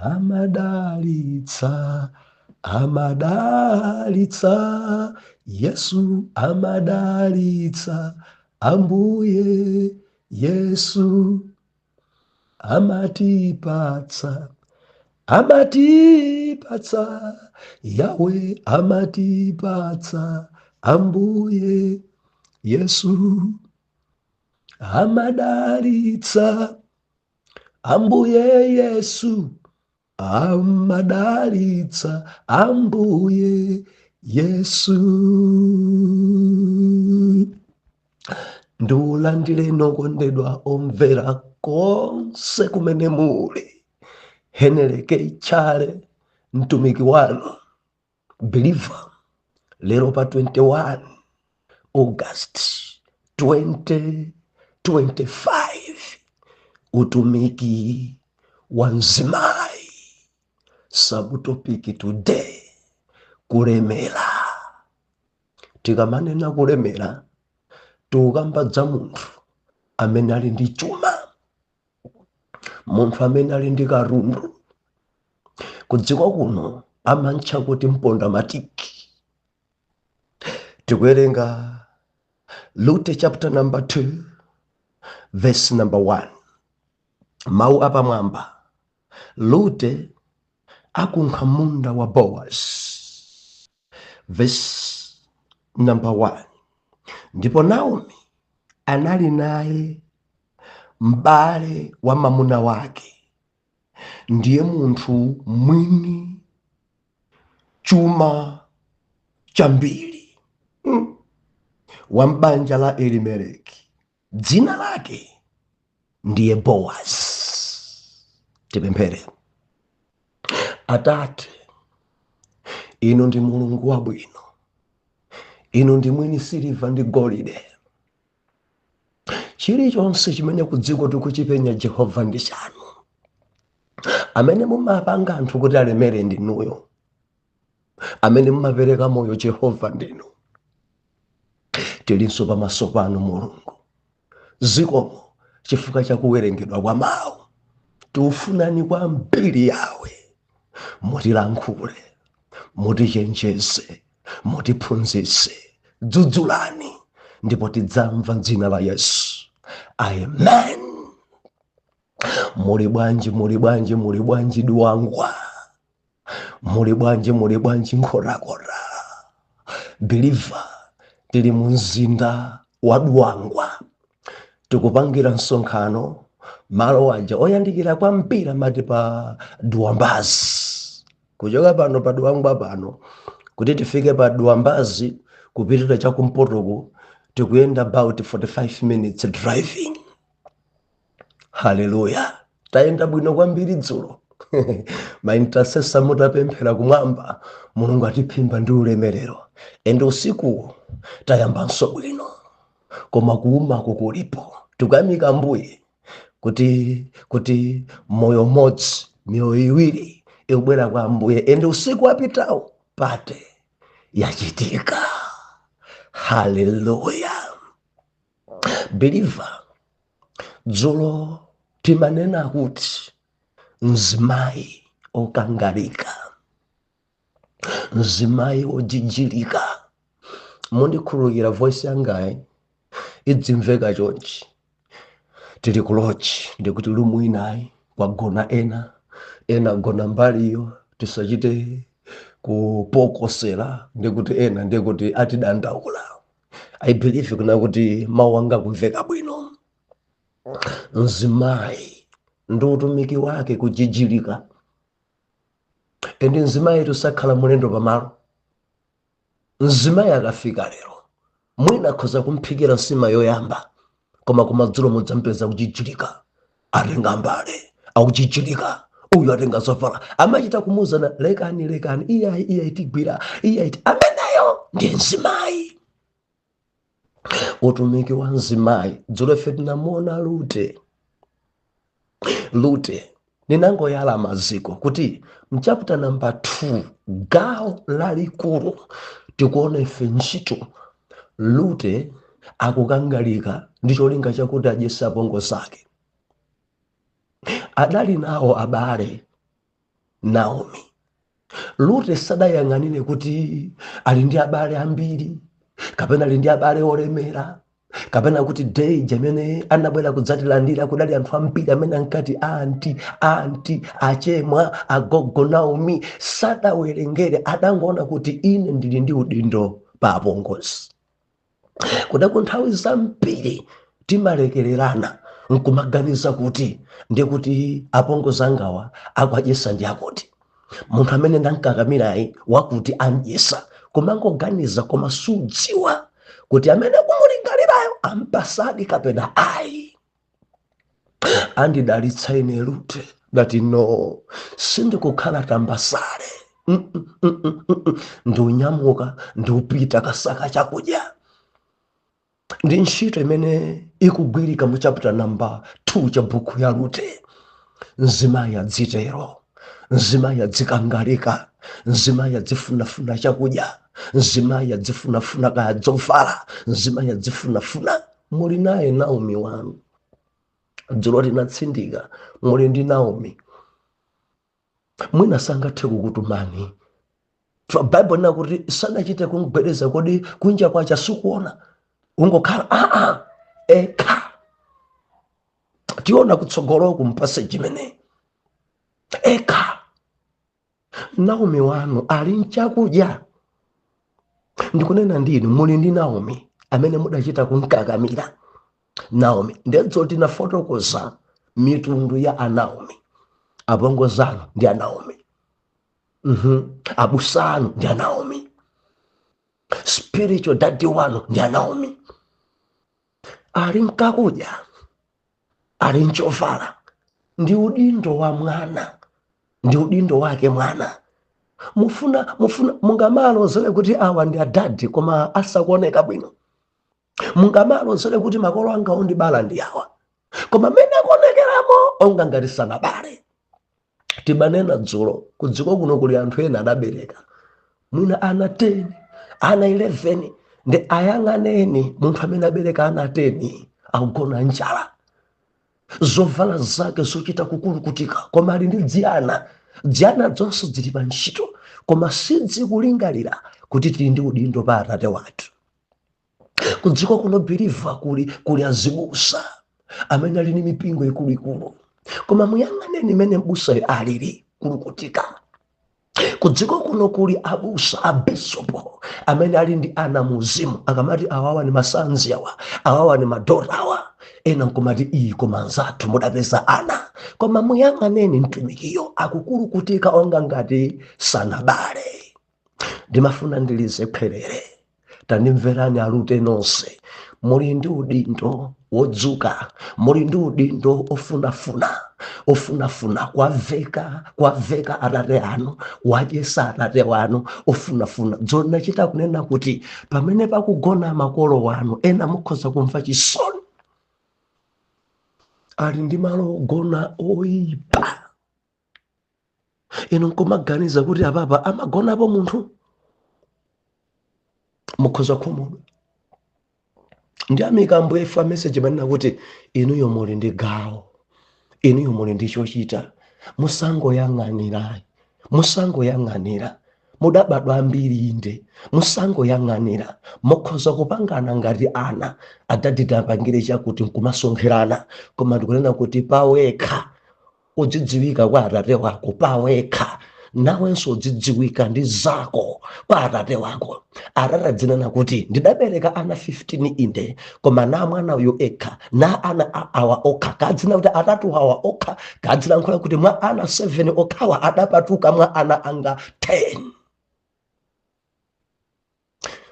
Amadalitsa, amadalitsa, Yesu amadalitsa, Ambuye Yesu amatipatsa, amatipatsa, Yahweh amatipatsa, Ambuye Yesu amadalitsa, Ambuye Yesu amadalitsa, Ambuye Yesu. Ndiulandire okondedwa omvera konse kumene muli. Heneleke Chale, mtumiki wanu believer, lero pa 21 August 2025, utumiki wa mzimayi, subtopic today, kulemera. Tikamanena kulemera, tikukamba za munthu amene ali ndi chuma, munthu amene ali ndi katundu. Kudziko kuno amantcha kuti mponda matiki. Tikuwerenga Rute chapter number 2 verse number 1, mawu apamwamba. Rute akunkha munda wa Boaz. Verse number 1, ndipo Naomi anali naye m'bale wa mamuna wake, ndiye munthu mwini chuma chambiri, wa m'banja la Elimeleki, dzina lake ndiye Boaz. Tipemphere. Atate, inu ndi Mulungu wabwino, inu ndi mwini siliva ndi golide. Chilichonse chimene kudziko tikuchipenya, Jehova, ndi chanu. Amene mumapanga anthu kuti alemere ndinuyo, amene mumapereka moyo, Jehova, ndinu. Tilinso pamaso panu, Mulungu. Zikomo chifukwa cha kuwerengedwa kwa mawu. Tikufunani kwambiri, Yawe. Mutilankhule, mutichenjeze, mutiphunzitse, dzudzulani, ndipo tidzamva dzina la Yesu, amen. Muli bwanji? Muli bwanji? Muli bwanji, Dwangwa? Muli bwanji? Muli bwanji, Nkhotakota? Believer, tili mu mzinda wa Dwangwa, tikupangira msonkhano malo aja oyandikira kwambiri amati pa Dwambazi. Kuchoka pano pa Dwangwa pano kuti tifike pa Dwambazi, kupitira chakumpotoku, tikuyenda about 45 minutes driving. Haleluya! Tayenda bwino kwambiri dzulo. Ma intercessor mutapemphera kumwamba, Mulungu atiphimba ndi ulemerero. And usikuwo tayambanso bwino, koma kuumako kulipo. Tikuyamika Mbuye kuti moyo umodzi, miyoyo iwiri ikubwera kwa Ambuye. And usiku wapitawo party yachitika. Haleluya! Believer, dzulo timanena kuti mzimayi okangalika, mzimayi ojijilika. Mundikhululukira, voice yangayi idzimveka chonchi. Tili ku lodge, ndikuti room inayi kwagona ena, ena agona mbaliyo. Tisachite kupokosera, ndikuti ena ndikuti atidandaula. I believe kuna kuti mawu anga kumveka bwino. Mzimayi ndi utumiki wake kujijilika. And mzimayi tusakhala mulendo pamalo. Mzimayi akafika lero, mwina akhoza kumphikira nsima yoyamba, koma kumadzulo mudzampeza kujijilika, atenga mbale, akuchichilika uyu, atenga zovala, amachita kumuzana, "Lekani, lekani, iyayi, iyayi, tigwira, iyayi." Ameneyo ndi mzimayi, utumiki wa mzimayi. Dzulo ife tinamuona Rute. Rute ninangoyala maziko kuti m'chapter number 2, gawo lalikulu, tikuona ife ntchito. Rute akukangalika ndi cholinga chakuti adyese apongozi ake. Adali nawo abale. Naomi. Rute sadayang'anire kuti ali ndi abale ambiri kapena ali ndi abale olemera, kapena kuti day amene anabwera kudzatilandira kudali anthu ambiri amene ankati anti, anti, achemwa, agogo Naomi. Sadawerengere, adangoona kuti ine ndili ndi udindo pa apongozi. Kudako nthawi zambiri timalekererana nkumaganiza kuti ndikuti apongozi angawa akwadyesa ndi akuti munthu amene ndankakamirayi wakuti amdyesa, kumangoganiza koma sudziwa kuti amene kumulingalirayo ampasadi kapena ayi. Andidalitsa ine Rute ndati no, sindikukhala tambasale. Ndiunyamuka ndiupita kasaka chakudya. Ndi ntchito imene ikugwirika mu chapter number 2 cha buku ya Rute. Mzimayi adzitero, mzimayi adzikangalika, mzimayi adzifunafuna chakudya, mzimayi adzifunafuna kaya dzovala, mzimayi adzifunafuna. Muli naye Naomi wanu. Dzulo linatsindika, muli ndi Naomi. Mwina sangathe kukutumani. Bible lina kuti sadachite kumgwedeza, kodi kunja kwacha sikuona ungokhala aa ekha. Tiona kutsogoloku mpassage imene ekha. Naomi wanu ali nchakudya. Ndikunena ndinu muli ndi Naomi amene mudachita kunkakamira Naomi. Ndedzo tinafotokoza mitundu ya anaomi. Apongozi anu ndi anaomi, abusa anu ndi anaomi, spiritual daddy wanu ndi anaomi. Ali nkakudya, ali nchovala. Ndi udindo wa mwana, ndi udindo wake mwana. Mufuna mungamalozere kuti awa ndi adadi koma asakuoneka bwino. Mungamalozere kuti makolo anga ondibala ndi awa, koma mmene akuonekeramo onga ngati sanabale. Timanena dzulo, kudziko kuno kuli anthu ena adabereka mwina ana 10, ana 11, ndi ayang'aneni munthu amene abereka ana 10 akugona njala, zovala zake zochita kukulukutika, koma ali ndi dziyana. Dziyana zonse zili pa ntchito, koma sidzikulingalira kuti tili ndi udindo pa atate wathu. Kudziko kuno believer kuli azibusa amene ali ndi mipingo ikuluikulu, koma muyang'aneni imene mbusayo alili kulukutika. Kudziko kuno kuli abusa, abisopo amene ali ndi ana muzimu, akamati awawa ni masons awa, awawa ni madaughter awa, ena nkumati iyi koma anzathu mudapeza ana, koma muyang'aneni mtumikiyo akukulukutika onga ngati sanabale. Ndimafuna ndilize khwerere. Tandimverani alute nonse, muli ndi udindo wodzuka, muli ndi udindo ofunafuna, ofunafuna kwaveka, kwaveka atate anu, wadyesa atate wanu, ofunafuna. Dzonachita kunena kuti pamene pakugona makolo wanu, ena mukhoza kumva chisoni, ali ndi malo ogona oyipa. Inu nkumaganiza kuti apapa amagonapo munthu, mukhoza khumudwa. Ndi amikambo efa message manena kuti inuyo muli ndi gawo, inuyo muli ndi chochita. Musangoyang'anira, musangoyang'anira. Mudabadwa ambiri inde, musangoyang'anira. Mukhoza kupangana ngati ana adadi tapangire chakuti nkumasonkherana, koma ndikunena kuti pawekha udzidziwika kwa atate wako, pawekha nawenso udzidziwika ndi zako kwa atate wako. Atate adzinena kuti ndidabereka ana 15 inde, koma na mwana uyu ekha, na ana awa okha, kadzina kuti atatu awa okha, kadzilankhula kuti mwa ana 7 okhawa adapatuka mwa ana anga 10.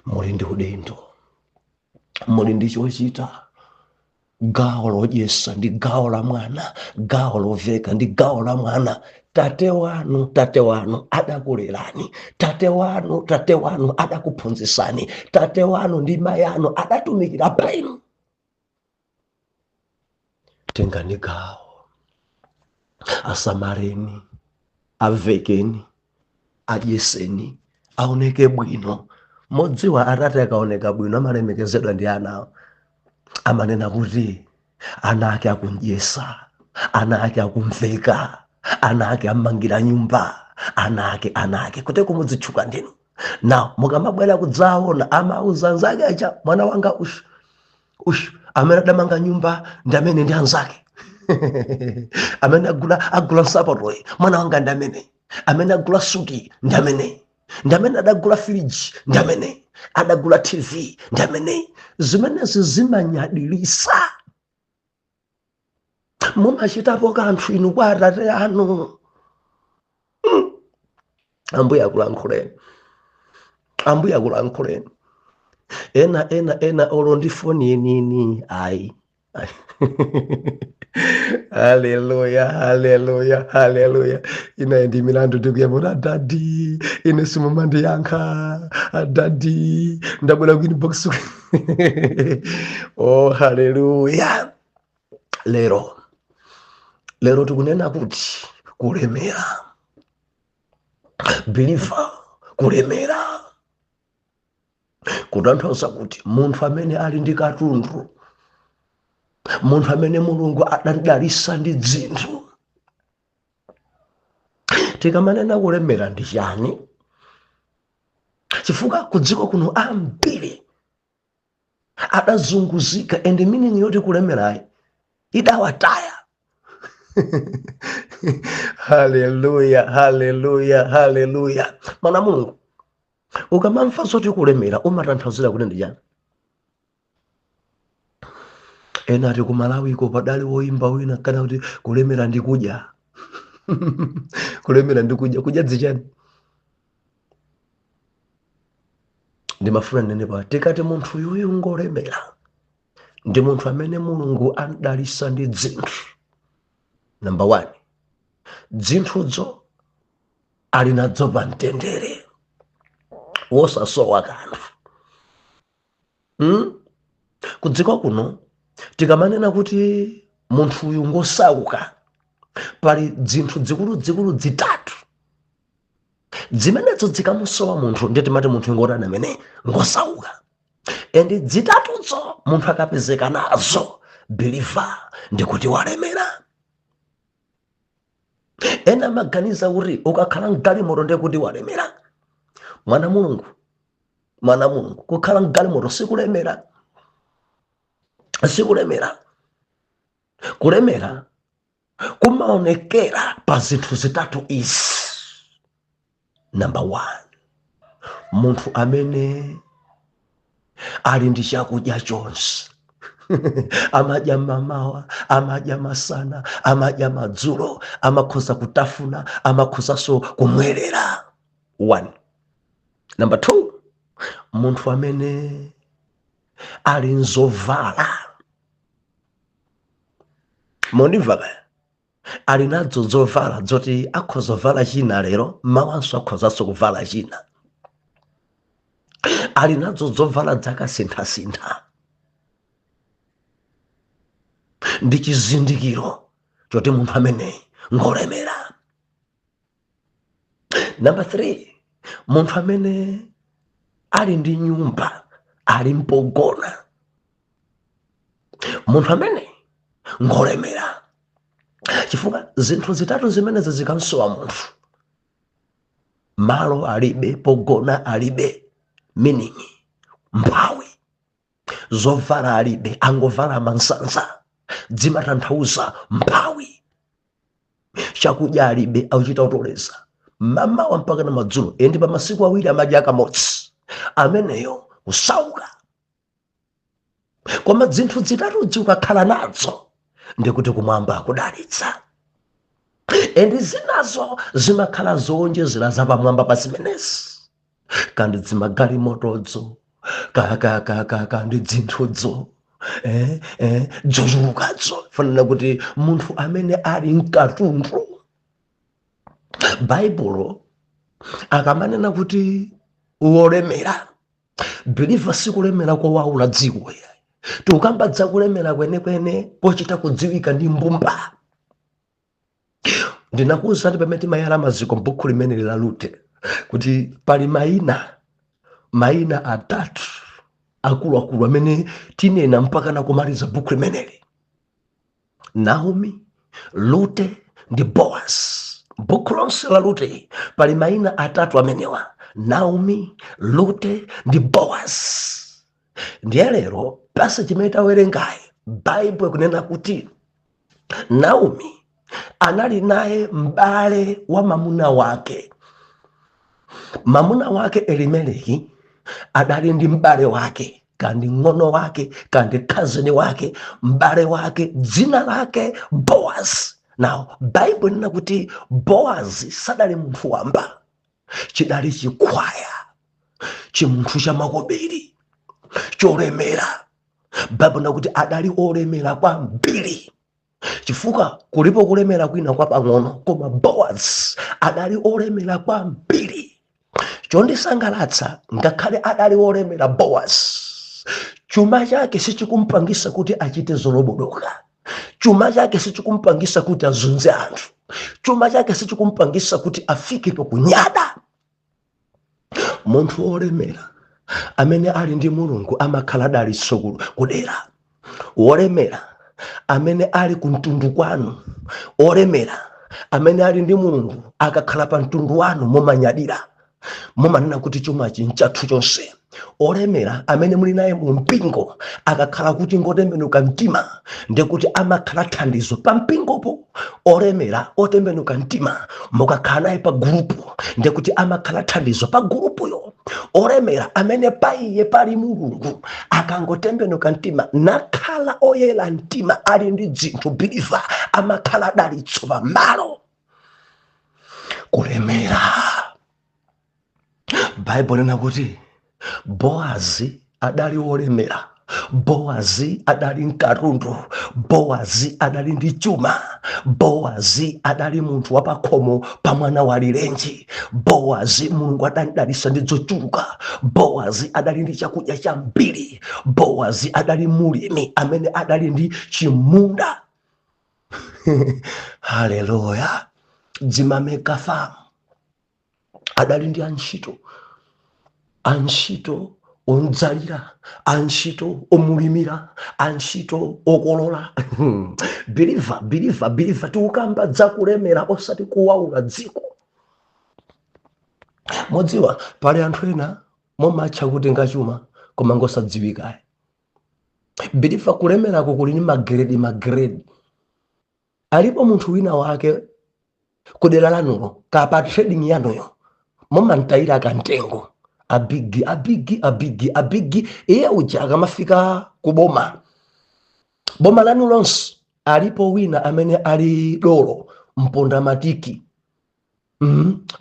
Muli ndi udindo, muli ndi chochita. Gawo lodyesa ndi gawo la mwana, gawo loveka ndi gawo la mwana. Tate wanu, tate wanu adakulerani, tate wanu, tate wanu adakuphunzitsani, tate wanu ndi mayi anu adatumikira pa inu. Tengani gawo, asamaleni, avekeni, adyeseni, aoneke bwino. Modziwa atate akaoneka bwino amalemekezedwa ndi ana, amanena kuti ana ake akumdyesa, ana ake akumveka, ana ake amangira nyumba. Ana ake, ana ake kuti kumudzitchuka ndinu. Now mukamabwera kudzaona, amauza anzake aja, "Mwana wanga ushu ushu amene adamanga nyumba ndi amene, ndi anzake amene agula nsapatoyi, mwana wanga ndi amene, amene agula suti ndi amene, ndi amene adagula firiji, ndi amene adagula TV ndi amene." Zimenezi zimanyadilisa. Mumachitapo kanthu inu kwa atate anu. Ambuye akulankhuleni, Ambuye akulankhuleni. Ena ena ena olo ndi foni yeniyeni ayi. Haleluya, haleluya, haleluya! Inayi ndi milandu ndikuyambona, "Daddy, ine simumandiyankha. Daddy, ndabwera ku inbox." Oh, haleluya! Lero, lero tikunena kuti kulemera, believer, kulemera kutanthauza kuti munthu amene ali ndi katundu, munthu amene Mulungu adadalisa ndi dzinthu. Tikamanena kulemera ndi chani? Chifukwa kudziko kuno ambiri adazunguzika and meaning yoti kulemerayi idawataya. Haleluya, haleluya, haleluya! Mwana Mulungu, ukamamva zoti kulemera, umatanthauzira kuti ndi chani? Ena ati kumalawiko padali woimba wina kana kuti kulemera ndi kudya, kulemera ndi kudya. Kudya dzichani? Ndimafuna ndinene pa, tikati munthu yuyu ngolemera, ndi munthu amene Mulungu adalisa ndi dzinthu. Number one, dzinthudzo ali nadzo pa mtendere wosasowa kanthu. Kudziko kuno tikamanena kuti munthu uyu ngosauka, pali dzinthu zikuluzikulu zitatu zimenezo zikamusowa munthu, ndiye timati munthu ngotani? Amene ngosauka. And zitatuzo munthu akapezeka nazo, believer, ndikuti walemera. Ena amaganiza kuti ukakhala mgalimoto ndiye kuti walemera. Mwana Mulungu, mwana Mulungu, kukhala mgalimoto sikulemera, sikulemera. Kulemera kumaonekera pa zinthu zitatu izi. Number one, munthu amene ali ndi chakudya chonse, amadya mamawa, amadya masana, amadya madzulo, amakhoza kutafuna, amakhozanso kumwerera. One. Number two, munthu amene ali nzovala, mondimva kaya, ali nadzo zovala zoti akhoza kuvala china lero, mawanso akhozanso kuvala china, ali nadzo zovala dzakasinthasintha, ndi chizindikiro choti munthu ameneyi ngolemera. Number 3, munthu amene ali ndi nyumba, ali mpogona, munthu amene ngolemera. Chifukwa zinthu zitatu zimenezi zikamsowa munthu, malo alibe, pogona alibe, meaning mphawi, zovala alibe, angovala mansanza, zimatanthauza mphawi, chakudya alibe, akuchita kutoleza mamawa mpaka na madzulo, and pa masiku 2 amadya kamodzi, ameneyo kusauka. Koma zinthu zitatuzi ukakhala nadzo, ndikuti kumwamba akudalitsa, and zinazo zimakhala zowonjezera zapamwamba pa zimenezi, kandi zimagalimotodzo, kandi dzinthudzo zochulukadzo. Fanana kuti munthu amene ali mkatundu, Baibulo akamanena kuti wolemera, believer, sikulemera kowaula dziko, tikukamba dzakulemera kwenekwene kochita kudziwika ndi mbumba. Ndinakuwuzani pamene timayala maziko m'buku limene la Rute kuti pali mayina atatu akuluakulu amene tinena mpaka nakumaliza buku limeneli: Naomi, Rute ndi Boaz. Buku lonse la Rute pali mayina atatu amenewa: Naomi, Rute ndi Boaz. Ndiye lero passage imene tawerengayi, Baibulo ikunena kuti Naomi anali naye m'bale wa mamuna wake. Mamuna wake Elimeleki adali ndi m'bale wake, kandi ng'ono wake, kandi cousin wake, m'bale wake dzina lake Boaz. Now Baibulo inena kuti Boaz sadali munthu wamba, chidali chikhwaya, chimunthu chamakobiri, cholemera. Baibulo inena kuti adali olemera kwambiri, chifukwa kulipo kulemera kwina kwa pang'ono, koma Boaz adali olemera kwambiri. Chondisangalatsa, ngakhale adali olemera Boaz, chuma chake sichikumpangisa kuti achite zolobodoka, chuma chake sichikumpangisa kuti azunze anthu, chuma chake sichikumpangisa kuti afike pakunyada. Munthu wolemera amene ali ndi Mulungu amakhala dalitso kudera. Wolemera amene ali ku mtundu kwanu, olemera amene ali ndi Mulungu, akakhala pa mtundu wanu mumanyadira, mumanena kuti chumachi nchathu chonse. Olemera amene muli naye mu mpingo, akakhala kuti ngotembenuka mtima, ndikuti amakhala thandizo pa mpingopo. Olemera otembenuka mtima mukakhala naye pa gurupu, ndikuti amakhala thandizo pa gurupuyo. Olemera amene paiye pali Mulungu, akangotembenuka mtima nakhala oyera mtima, ali ndi dzinthu, believer, amakhala dalitso pamalo. Kulemera, Baibulo lina kuti Boazi adali wolemera, Boazi adali mkatundu, Boazi adali ndi chuma, Boazi adali munthu wapakhomo pa mwana walirenji. Boazi Mulungu adamdalitsa ndi zochuluka. Boazi adali ndi chakudya chambiri. Boazi adali mulimi amene adali ndi chimunda. Haleluya! Dzimameka farm, adali ndi antchito, antchito omdzalira, antchito omulimira, antchito okolola. Believer, believer, believer, tikukamba dzakulemera, osati kuwaula dziko. Modziwa pali anthu ena momatcha kuti ngachuma, koma ngosadziwikayi. Believer, kulemerako kuli ndi magrade, magrade. Alipo munthu wina wake kudera lanulo, kapa trading yanuyo, mumantayira kamtengo, abigi, abigi, abigi, abigi. Iye uja akamafika kuboma, boma lanu lonse, alipo wina amene ali dolo mpondamatiki,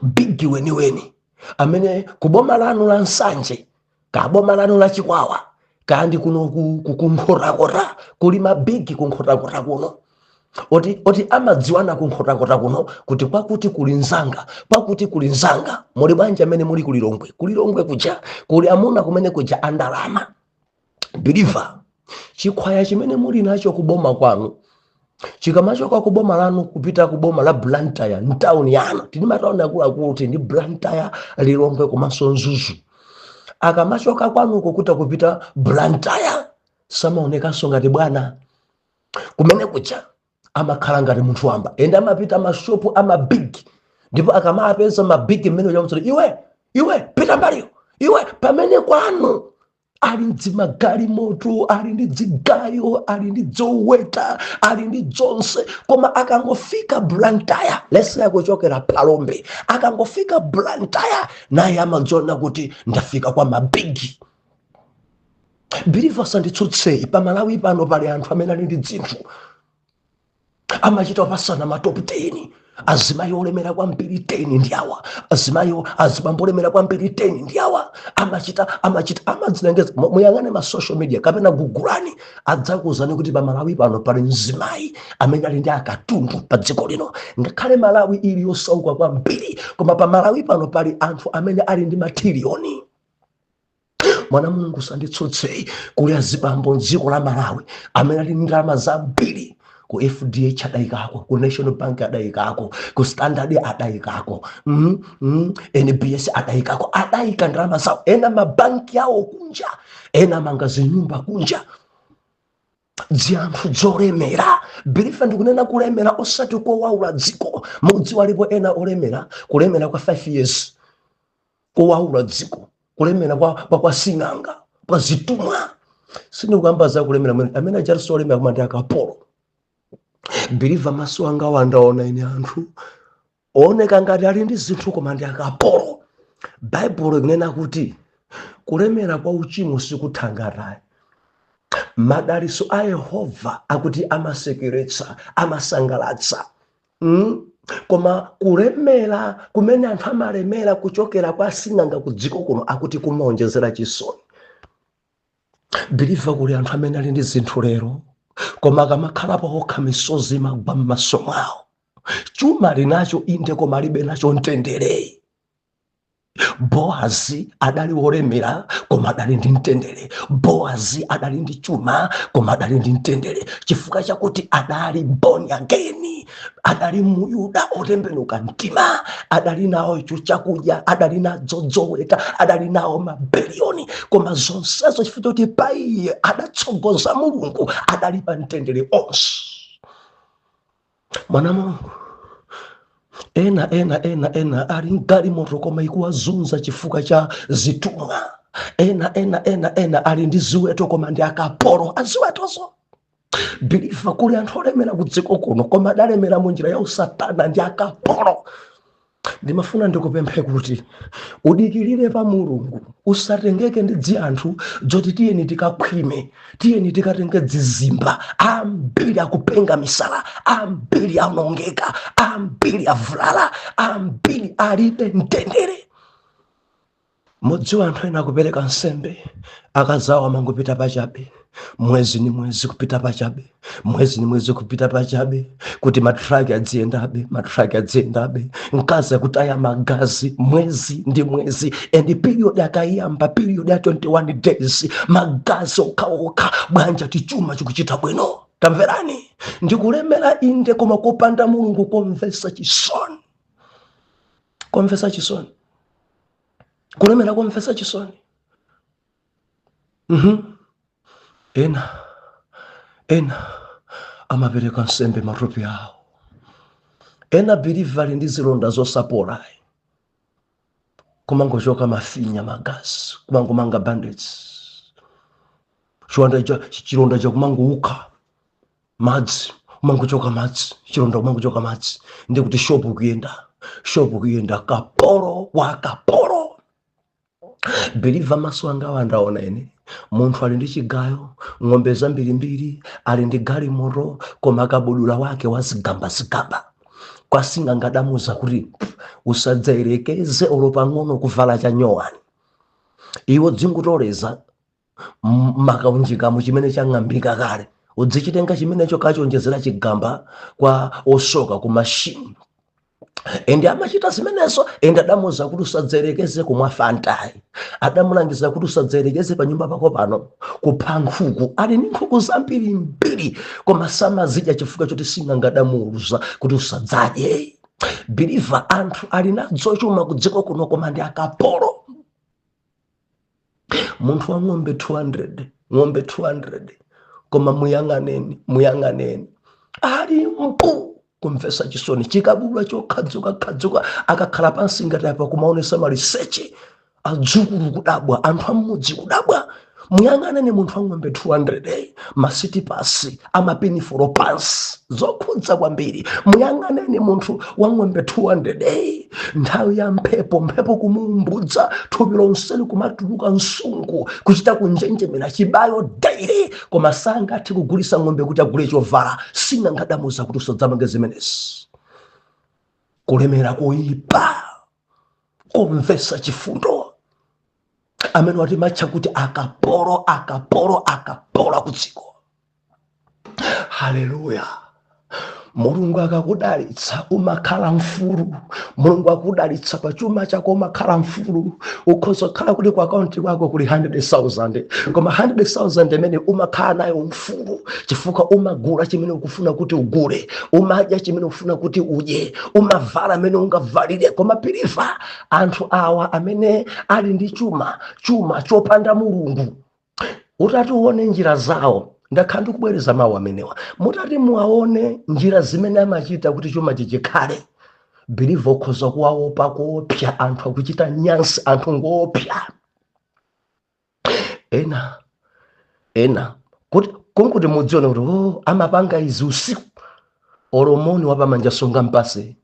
bigi weniweni, amene kuboma lanu la Nsanje, ka boma lanu la Chikwawa, kandi kuno kuNkhotakota, kuli mabigi kuNkhotakota kuno, oti amadziwana kuNkhotakota kuno kuti kwakuti kuli nzanga, kwakuti kuli nzanga. Muli bwanji amene muli kuLilongwe? KuLilongwe kuja kuli amuna kumene kuja andalama. Believer, chikhwaya chimene muli nacho kuboma kwanu, chikamachoka ku boma lanu kupita ku boma la Blantyre, mtawuni yanu, tili matawuni akuluakulu, tili ndi Blantyre, Lilongwe komanso Mzuzu, akamachoka kwanuko kuta kupita Blantyre, samaonekanso ngati bwana kumene kuja, amakhala ngati munthu wamba, ende amapita mashopu amabig, ndipo akamapeza mabig mmene uja, "Iwe, iwe, pita mbaliyo iwe." Pamene kwanu ali ndi magalimoto, ali ndi dzigayo, ali ndi zoweta, ali ndi zonse, koma akangofika Blantyre, lese akuchokera Phalombe, akangofika Blantyre naye amadziona kuti ndafika kwa mabigi. Believer, sanditsutsei, paMalawi pano pali anthu amene ali ndi dzinthu, amachita opasana ma top 10: azimayi olemera kwambiri 10 ndi awa, azimayi, azibambo olemera kwambiri 10 ndi awa. Amachita amadzilengeza. Muyang'ane ma social media kapena gugulani, adzakuwuzani kuti paMalawi pano pali mzimayi amene ali ndi akatundu pa dziko lino. Ngakhale Malawi ili yosauka kwambiri, koma paMalawi pano pali anthu amene ali ndi matiliyoni. Mwana Mulungu, sanditsutsei, kuli azibambo mdziko la Malawi amene ali ndi ndalama zambiri. Ku FDH adayikako, ku National Bank adayikako, ku Standard adayikako, NBS adayikako, adayika ndalama zawo, ena mabanki awo kunja, ena amanga zinyumba kunja. Dzianthu dzolemera, believer, ndikunena kulemera osati kowaula dziko. Mudziwa alipo ena olemera kulemera kwa 5 years, kowaula dziko, kulemera kwa sing'anga, kwa zitumwa. Sindikuyamba za kulemera mwene amene ajati olemera, koma ndi akapolo. Believer, maso anga wandaona ine anthu ooneka ngati ali ndi zinthu, koma ndi akapolo. Baibulo ikunena kuti kulemera kwa uchimo sikuthangatayi. Madalitso a Yehova akuti amasekeretsa, amasangalatsa. Koma kulemera kumene anthu amalemera kuchokera kwa sing'anga ku dziko kuno akuti kumaonjezera chisoni. Believer, kuli anthu amene ali ndi zinthu lero, koma akamakhalapo okha misozi imagwa m'maso mwawo. Chuma ali nacho inde, koma alibe nacho mtendere. Boazi adali wolemera, koma adali ndi mtendere. Boazi adali ndi chuma, koma adali ndi mtendere, chifukwa chakuti adali born again, adali Muyuda otembenuka mtima. Adali nawo icho chakudya, adali nadzo zoweta, adali nawo mabiliyoni, koma zonsezo chifukwa chakuti pa iye adatsogoza Mulungu, adali pa mtendere onse. Mwana Mulungu, ena ena ena ena ali mgalimoto, koma ikuwazunza chifukwa cha zitumwa. Ena ena ena ena ali ndi ziweto, koma ndi akapolo aziwetozo. Believer, kuli anthu olemera ku dziko kuno, koma adalemera mu njira ya usatana, ndi akapolo. Ndimafuna ndikupemphe kuti udikirire pa Mulungu, usatengeke ndi dzianthu dzoti tiyeni tikakhwime, tiyeni tikatenge dzizimba. Ambiri akupenga misala, ambiri aonongeka, ambiri avulala, ambiri alibe mtendere. Mudziwa anthu ena akupereka nsembe, akazawo amangopita pachabe, mwezi ni mwezi kupita pachabe, mwezi ni mwezi kupita pachabe, kuti matraki adziyendabe, matraki adziyendabe. Mkazi akutaya magazi mwezi ndi mwezi, and period akayamba, period ya 21 days, magazi okhaokha. Bwanja tichuma chikuchita bwino. Tamverani, ndikulemera inde, koma kopanda Mulungu, komvesa chisoni, komvesa chisoni, kulemera komvesa chisoni. Ena ena amapereka nsembe matupi awo. Ena, believer, ali ndi zilonda zosapola, kumangochoka mafinya, magazi, kumangomanga bandage, chiwanda cha chilonda cha kumangouka madzi, kumangochoka madzi, chilonda kumangochoka madzi, ndi kuti shopu kuyenda, shopu kuyenda. Kapolo wa kapolo. Believer, maso anga wandaona ine munthu ali ndi chigayo, ng'ombe zambirimbiri, ali ndi galimoto, koma kabudula wake wazigambazigamba. Kwasing'anga adamuza kuti, "Pff, usadzayerekeze olo pang'ono kuvala cha nyowani. Iwo dzingutoleza makaunjikamo chimene chang'ambika kale, udzichitenga chimenecho kachonjezera chigamba kwa osoka ku mashini." Ende amachita zimenezo. Ende adamuza kuti usadzayerekeze kumwa Fantayi. Adamulangiza kuti usadzayerekeze pa nyumba pako pano kupha nkhuku. Ali ndi nkhuku zambirimbiri, koma samazidya chifukwa choti sing'anga adamuuza kuti usadzadye. Believer, anthu ali nadzo chuma ku dziko kuno, koma ndi akapolo. Munthu wa ng'ombe 200, ng'ombe 200, koma muyang'aneni, muyang'aneni, ali mpu kumvesa chisoni, chikabudwa chokhadzuka-khadzuka. Akakhala pansi ngati apa kumaonesa maliseche, adzukulu kudabwa, anthu amudzi kudabwa. Muyang'aneni munthu wa ng'ombe 200, masitipasi amapinifolo pansi, zokhudza kwambiri. Muyang'aneni munthu wa ng'ombe 200, nthawi ya mphepo, mphepo kumuumbudza thupi lonseli, kumatuluka msungu, kuchita kunjenjemera, chibayo daily, koma sangathe kugulisa ng'ombe kuti agule chovala. Sing'anga adamuza kuti usadzamange zimenezi. Kulemera koyipa komvesa chifundo, amene watimatcha kuti akapolo, akapolo, akapolo akudziko. Haleluya! Mulungu akakudalitsa umakhala mfulu. Mulungu akudalitsa pa chuma chako umakhala mfulu. Ukhoza kukhala kuti ku akaunti kwako kuli 100,000, koma 100,000 imene umakhala nayo mfulu, chifukwa umagula chimene ukufuna kuti ugule, umadya chimene ukufuna kuti udye, umavala amene ungavalire. Koma believer, anthu awa amene ali ndi chuma, chuma chopanda Mulungu, utati uone njira zawo. Ndakhala ndikubwereza mawu amenewa. Mutati muwaone njira zimene amachita kuti chuma chichikhale, believer, ukhoza kuwaopa kuopsa. Anthu akuchita nyansi, anthu ngoopsa. Ena ena kuti kunkuti mudzione kuti, oh, amapanga izi usiku, olo moni wapamanja sunga mpase.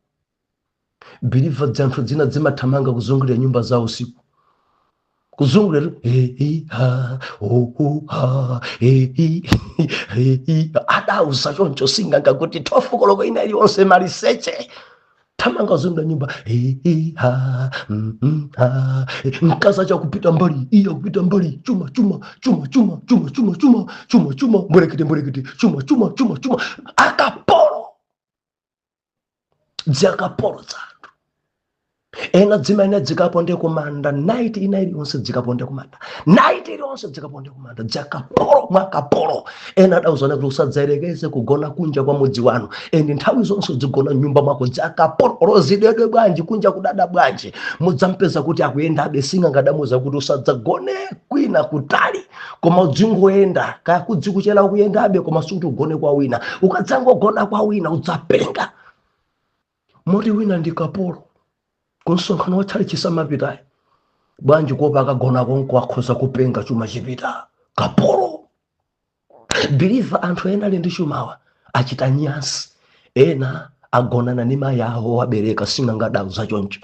Believer, dzanthu dzina dzimathamanga kuzungulira nyumba za usiku, kuzungulira, he ha ho ho ha he he he. Adauza choncho sing'anga kuti 12 koloko ina iliyonse maliseche thamanga kuzungulira nyumba, he he ha ha. Mkazi achakupita mbali iya, kupita mbali, chuma chuma chuma chuma chuma chuma chuma chuma chuma, mbwerekete mbwerekete, chuma chuma chuma chuma. Akapolo, dzakapolo dzanthu ena dzimene dzikaponde kumanda night ina iliyonse, dzikaponde kumanda night iliyonse, dzikaponde kumanda, dzakapolo mwakapolo. Ena adauzana kuti usadzayerekeze kugona kunja kwa mudzi wanu, and nthawi zonse udzigona mnyumba mwako. Dzakapolo, lozidedwe bwanji, kunja kudada bwanji, mudzampeza kuti akuyendabe. Sing'anga adamuuza kuti usadzagone kwina kutali, koma udzingoyenda, kaya kudzikuchera kuyendabe, koma sikuti ugone kwa wina. Ukadzangogona kwa wina udzapenga. Moti wina ndi kapolo, kumsonkhano watchali chisamapitayi bwanji? Kuopa akagona konko akhoza kupenga, chuma chipita. Kapolo. Believer, anthu ena ali ndi chumawa achita nyansi. Ena agonana ndi mayi awo abereka, sing'anga adauza choncho.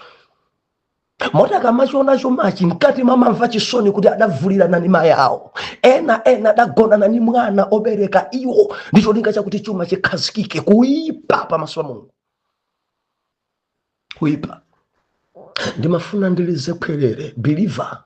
Moti akamachiona chumachi mkati mwamamva chisoni kuti adavulirana ndi mayi awo. Ena ena adagonana ndi mwana obereka iwo ndi cholinga chakuti chuma chikhazikike. Kuipa pamaso pa Mulungu, kuipa. Ndimafuna ndilize khwerere. Believer,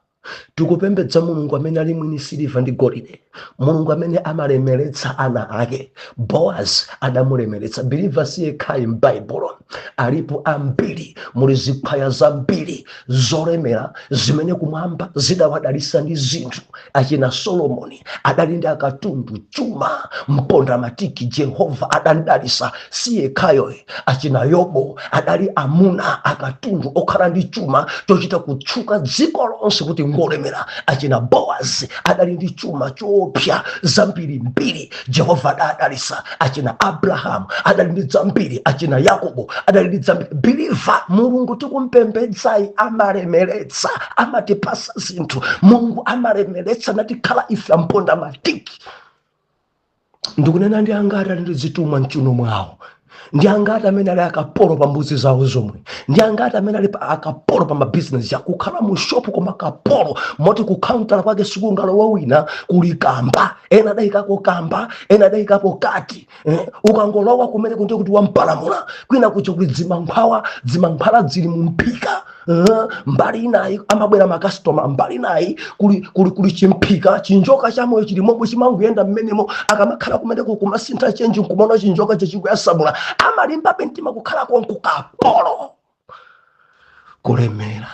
tikupembedza Mulungu amene ali mwini siliva ndi golide, Mulungu amene amalemeretsa ana ake. Boaz adamulemeretsa. Believer, siyekhayi m'Baibulo, alipo ambiri. Muli zikhwaya zambiri zolemera zimene kumwamba zidawadalisa ndi zinthu. Achina Solomoni adali ndi akatundu, chuma mponda matiki, Jehova adamdalisa. Siyekhayo, achina Yobo adali amuna akatundu okhala ndi chuma chochita kutchuka dziko lonse kuti ngolemera. Achina Boaz adali ndi chuma choopsa zambirimbiri, Jehova adadalisa. Achina Abrahamu adali ndi zambiri, achina Yakobo adali ndi zambiri. Believer, Mulungu tikumpembedzayi amalemeretsa, amatipasa zinthu. Mulungu amalemeretsa natikhala ife amponda matiki. Ndikunena ndi angati ali ndi zitumwa mchuno mwawo? Ndi angati amene ali akapolo pa mbuzi zawo zomwe? Ndi angati amene ali pa akapolo pa mabizinesi yawo, kukhala mu shopu koma kapolo, moti kukhauntala kwake sikungalowa wina, kuli kamba? Ena adayikako kamba, ena adayikapo kati, eh, ukangolowa kumene kunde kuti wampalamula. Kwina kuja kuli dzimankhwala, dzimankhwala dzili mu mphika. Mbali inayi amabwera makastoma, mbali inayi kuli chimphika, chinjoka chamoyo chili momwe chimanguyenda mmenemo. Akamakhala kumeneko kumasintha change, nkumaona chinjoka chachikuyasamula, amalimbabe mtima kukhala konku kapolo. Kulemera.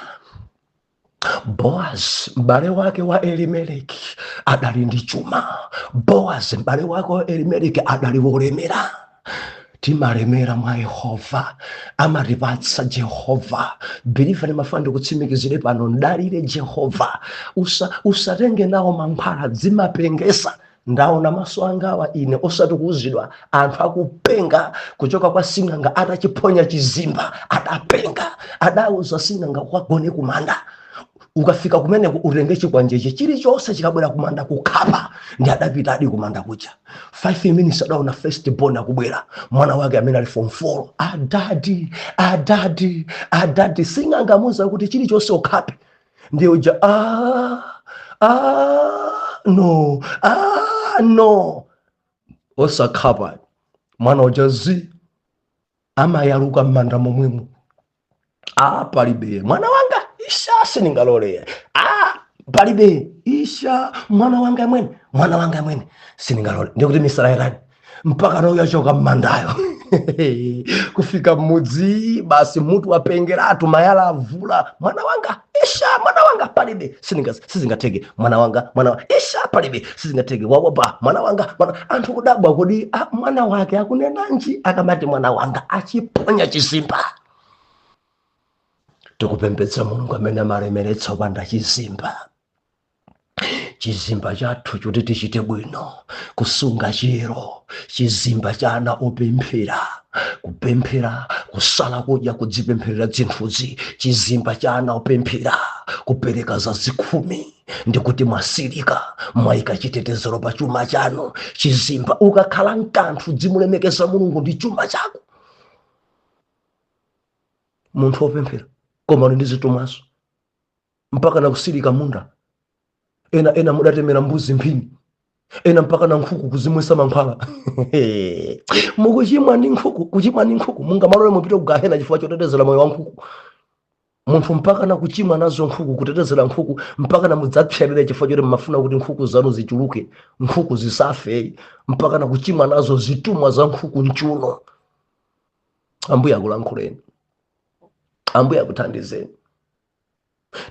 Boaz, m'bale wake wa Elimeleki, adali ndi chuma. Boaz, m'bale wake wa Elimeleki, adali wolemera. Timalemera mwa Yehova, amatipatsa Jehova. Believer, ndimafuna ndikutsimikizire pano, ndalire Jehova. Usatenge nawo mankhwala, dzimapengesa. Ndaona maso angawa ine, osati kuuzidwa, anthu akupenga kuchoka kwa sing'anga atachiphonya chizimba. Adapenga, adauza sing'anga kukagone kumanda, ukafika kumeneko utenge chikwanjeche, chilichonse chikabwera kumanda kukhapa. Ndi adapita adi kumanda kuja. 5 minutes adaona first born akubwera, mwana wake amene ali form 4. "Adadi, adadi, adadi." Sing'anga amuuza kuti chilichonse ukhape. Ndiye uja, "Ah, ah, no, ah, no." Osakhapa mwana uja zi amayaluka m'manda momwemo. "Ah, palibe, mwana wanga, isha, sindingalole. Ah, palibe, isha, mwana wanga mwene, mwana wanga mwene, sindingalole." Ndikuti misala irani mpaka nayo yachoka mmandayo kufika mmudzi, basi mutu wapengeratu, mayala avula. "Mwana wanga, isha, mwana wanga, palibe, sizingatheke, mwana wanga, mwana wa isha, palibe, sizingatheke, wawopa mwana wanga, mwana." Anthu kudabwa kodi, ah, mwana wake akunenanji akamati mwana wanga? Achiponya chizimba. Tikupembedza Mulungu amene amalemeretsa opanda chizimba. Chizimba chathu choti tichite bwino, kusunga chiyero, chizimba cha ana opemphera, kupemphera, kusala kudya, kudzipempherera zinthuzi, chizimba cha ana opemphera, kupereka za zikhumi, ndikuti mwasilika, mwayika chitetezero pa chuma chanu. Chizimba, ukakhala mkanthu, dzimulemekeza Mulungu ndi chuma chako. Munthu wopemphera koma uli ndi zitumwaso, mpaka nakusilika munda. Ena ena mudatemera mbuzi mphini, ena mpaka na nkhuku kuzimwisa mankhwala. Mukuchimwa ndi nkhuku, kuchimwa ndi nkhuku. Mungamalole mupite kugahena chifukwa chotetezera moyo wa nkhuku. Munthu mpaka na kuchimwa nazo nkhuku, kutetezera nkhuku, mpaka na mudzapsyalira chifukwa choti mmafuna kuti nkhuku zanu zichuluke, nkhuku zisafe, mpaka na kuchimwa nazo zitumwa za nkhuku mchuno. Ambuye akulankhuleni, Ambuye akuthandizeni.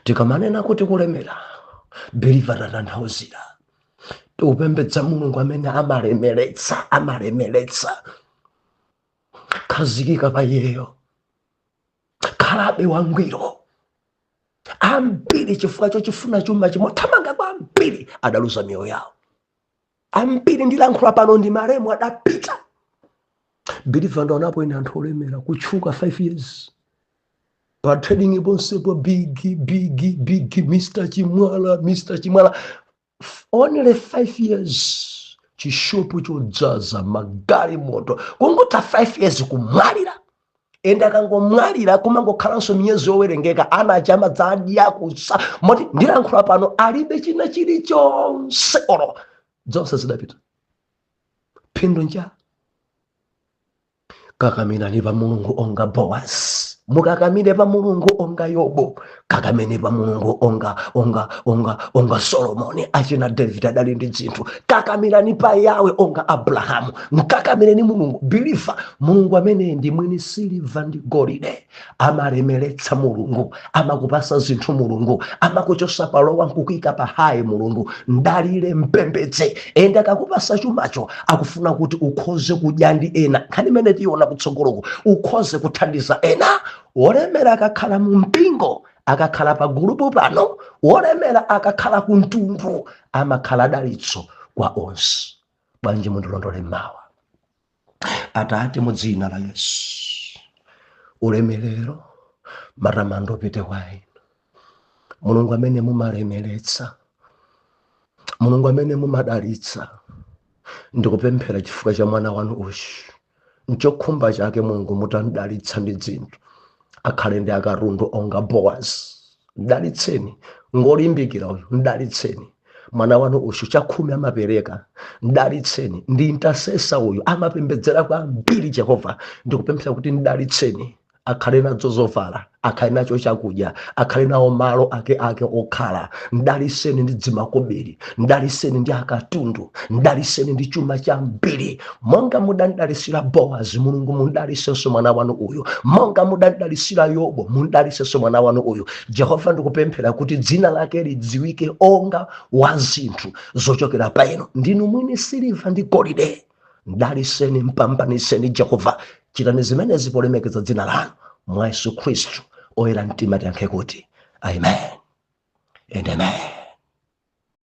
Tikamanena kuti kulemera, believer, tatanthauzira tikupembedza Mulungu amene amalemeretsa, amalemeretsa. Khazikika pa iyeyo, khalabe wangwiro. Ambiri chifukwa chochifuna chuma chimothamanga kwambiri adaluza miyoyo yawo. Ambiri ndilankhula pano ndi malemu adapita. Believer, ndaonapo ine anthu olemera kutchuka 5 years pa trading ponsepo, big, big, big, Mr Chimwala, Mr Chimwala, only 5 years, chishopu chodzaza magalimoto. Kungotha 5 years, kumwalira. Ende akangomwalira, kumangokhalanso miyezi yowerengeka, ana aja amadzadya kusa moti ndilankhula pano alibe china chilichonse, olo zonse zidapita. Phindu nja kakamirani pa Mulungu onga Boaz, mukakamire pa Mulungu onga Yobo, kakamene pa Mulungu onga Solomoni. Achina David adali ndi zinthu. Kakamirani pa Yawe onga Abrahamu. Mkakamireni Mulungu, believer. Mulungu amene ndi mwini siliva ndi golide amalemeretsa. Mulungu amakupasa zinthu, Mulungu amakuchosa pa low nkukuyika pa high. Mulungu ndalire, mpembedze. Ende akakupasa chumacho, akufuna kuti ukhoze kudya ndi ena. Nkhani imene tiona kutsogoloko, ukhoze kuthandiza ena. Wolemera akakhala mu mpingo, akakhala pa gulupu pano, wolemera akakhala ku mtundu, amakhala dalitso kwa onse. Bwanji mundilondole mawa? Atate, mu dzina la Yesu, ulemerero, matamando upite kwa inu, Mulungu amene mumalemeretsa, Mulungu amene mumadalitsa. Ndikupemphera chifukwa cha mwana wanu uyu. Nchokhumba chake, Mulungu, mutandalitsa ndi dzinthu, akhale ndi akatundu onga Boaz. Mdalitseni, ngolimbikira uyu. Mdalitseni mwana wanu uyu, chakhumi amapereka. Mdalitseni, ndi intercessor uyu, amapembedzera kwambiri. Jehova, ndikupemphera kuti mdalitseni, akhale nazo zovala, akhale nacho chakudya, akhale nawo malo ake ake okhala. Mdaliseni ndi dzimakobiri, mdaliseni ndi akatundu, mdaliseni ndi chuma chambiri. Monga mudandalisira Boazi, Mulungu, mundalisenso mwana wanu uyu. Monga mudandalisira Yobo, mundalisenso mwana wanu uyu. Jehova, ndikupemphera kuti dzina lake lidziwike onga wa zinthu zochokera pa inu. Ndinu mwini siliva ndi golide. Mdaliseni, mpambaniseni Jehova. Chitani zimenezi polemekeza dzina lanu. Mwa Yesu Khristu, oyera mtima tiyankhe kuti amen and amen.